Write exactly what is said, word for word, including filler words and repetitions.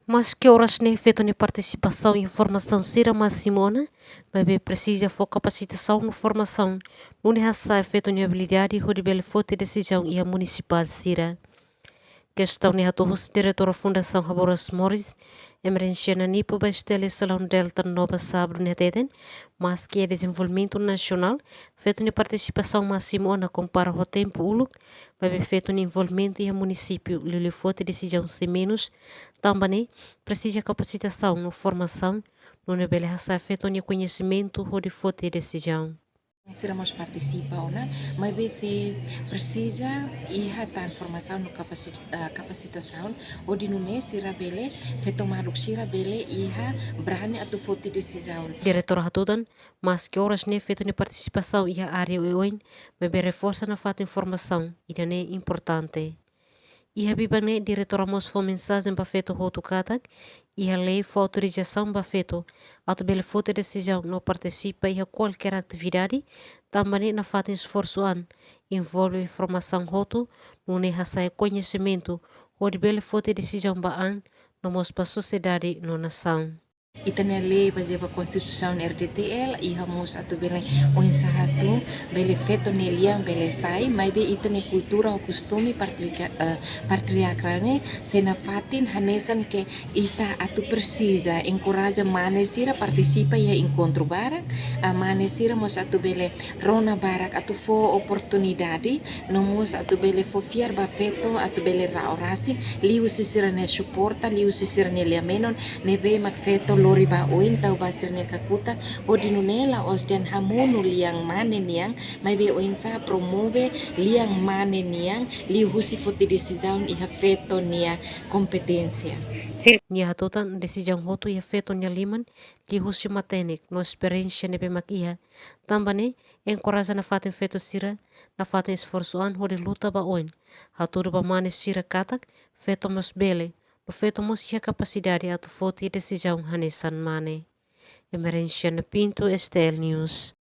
Maski oras ne'e feto nia partisipasaun iha formasaun sira másimu ona, maibé presiza fó kapasitasaun no formasaun, nune'e hasa'e feto nia abilidade hodi bele foti desizaun iha munisipál sira. Kestaun ne'e hato'o husi Diretora Fundasaun Haburas Moris, Emerenciana Nipo ba STL Salaun Delta Nova Sábadu ne'e hateten, maski iha dezenvolvimentu nasionál, feto nia partisipasaun másimu ona kompara ho tempu uluk, maibé feto nia envolvimentu iha munisípiu liuliu foti desizaun sei menus, tanba ne'e presiza kapasitasaun no formasaun, nune'e bele hasa'e feto nia koñesimentu hodi foti desizaun. Sira mós partisipa ona, maibé sei presiza iha tan formasaun no kapasit-, eh, kapasitasaun, hodi nune'e sira bele, feto maluk sira bele iha brani atu foti desizaun. Diretora hatutan, maski oras ne'e feto nia partisipasaun iha área oioin, maibé reforsa nafatin formasaun, ida-ne'e importante. Iha biban ne'e Diretora mós fó mensajen ba feto hotu katak, iha lei fó autorizasaun ba feto atu bele foti desizaun no partisipa iha kualkér atividade, tanba ne'e nafatin esforsu an, envolve formasaun hotu, nune'e hasa'e koñesimentu, hodi bele foti desizaun ba an, no mós ba sosiedade no nasaun. Ita-nia lei bazeia ba Konstituisaun RDTL, iha mós atu bele oinsá atu bele feto nia lian bele sai, maibé ita-nia kultura ou kostume patriarka-, eh, patriarkál ne'e sei nafatin hanesan ke ita atu presiza enkoraja mane sira partisipa iha enkontru barak, ah, mane sira mós atu bele rona barak atu fó oportunidade, no mós atu bele fó fiar ba feto atu bele ra'o rasik, liuhusi sira-nia suporta, liuhusi sira-nia lia-menon, ne'ebé mak feto lori ba oin tau ba sira-nia kakutak, hodi nune'e la'ós dehan hamonu lian mane nian, maibé oinsá promove lian mane nian, liuhusi foti desizaun iha feto nia kompeténsia. Nia hatutan desizaun hotu iha feto nia liman, liuhusi matenek no esperiénsia ne'ebé mak iha. Tanba ne'e, enkoraja nafatin feto sira, nafatin esforsu an hodi luta ba oin. Hatudu ba mane sira katak, feto mós bele, no feto mós iha kapasidade atu foti desizaun hanesan mane. Emerenciana Pinto, STL News.